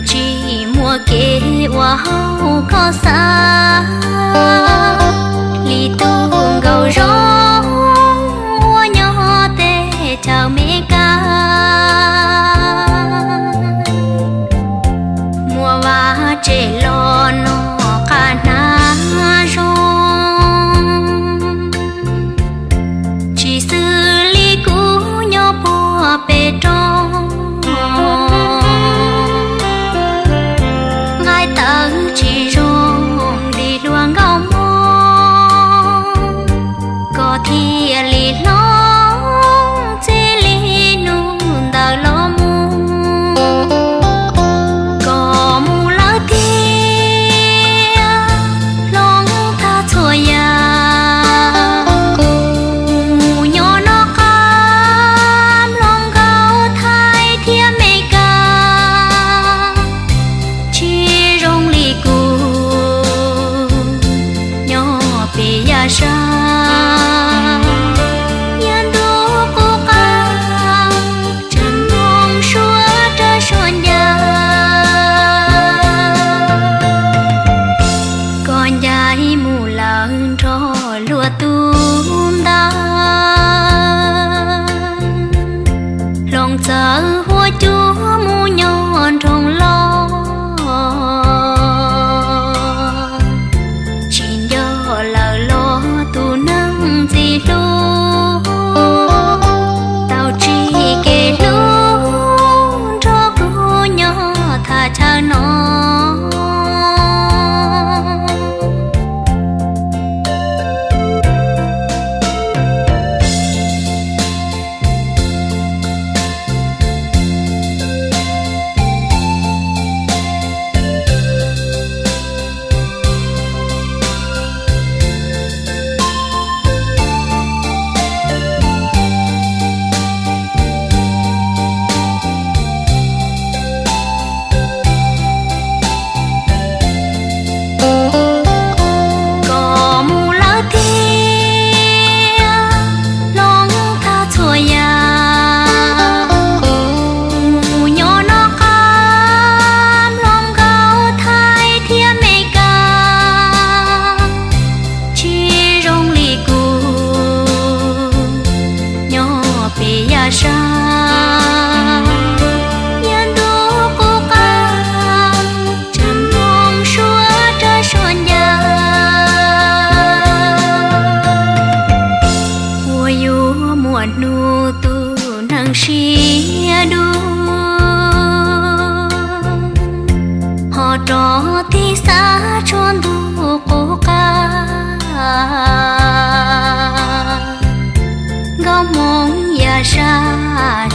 Tsis muaj kev ua hauj koj xav li tus nkauj zoo uas nyob teb chaws Meskas. Muaj vaj tse los noj qab hnav zoo, tsis xws li kuv nyob puag pem roob. Nqaij tawv tsis zoo li hluas nkauj Hmoob, koj thiaj li hloov txij li hnub ntawd los mus. Koj mus lawm tiag, hloov tag txhua yam, mus nyob noj qab mloog nkauj Thaib thiab Meskas. Tsis zoo li kuv nyob pem yav sab, yav ntuj qub qab, tseem mloog suab rau suab ncaj. Koj ncaim mus lawm nrog luag tus ntawd, hloov txawv huab cua mus nyob nroog loj. Tsis nco lawm los tus neeg ntxim hlub, tau tsim kev hlub nrog kuv nyob thaj chaw no. Koj mus lawm tiag, hloov tag txhua yam, mus nyob noj qab mloog nkauj Thaib thiab Meskas. Tsis zoo li kuv nyob pem yav sab, yav ntuj qub qab, tseem mloog suab rau suab ncaj. Ua yuav muaj hnub tus neeg siab dub, ho rov tig xav tshuav ntuj qub qab. Nkauj Hmoob yav sab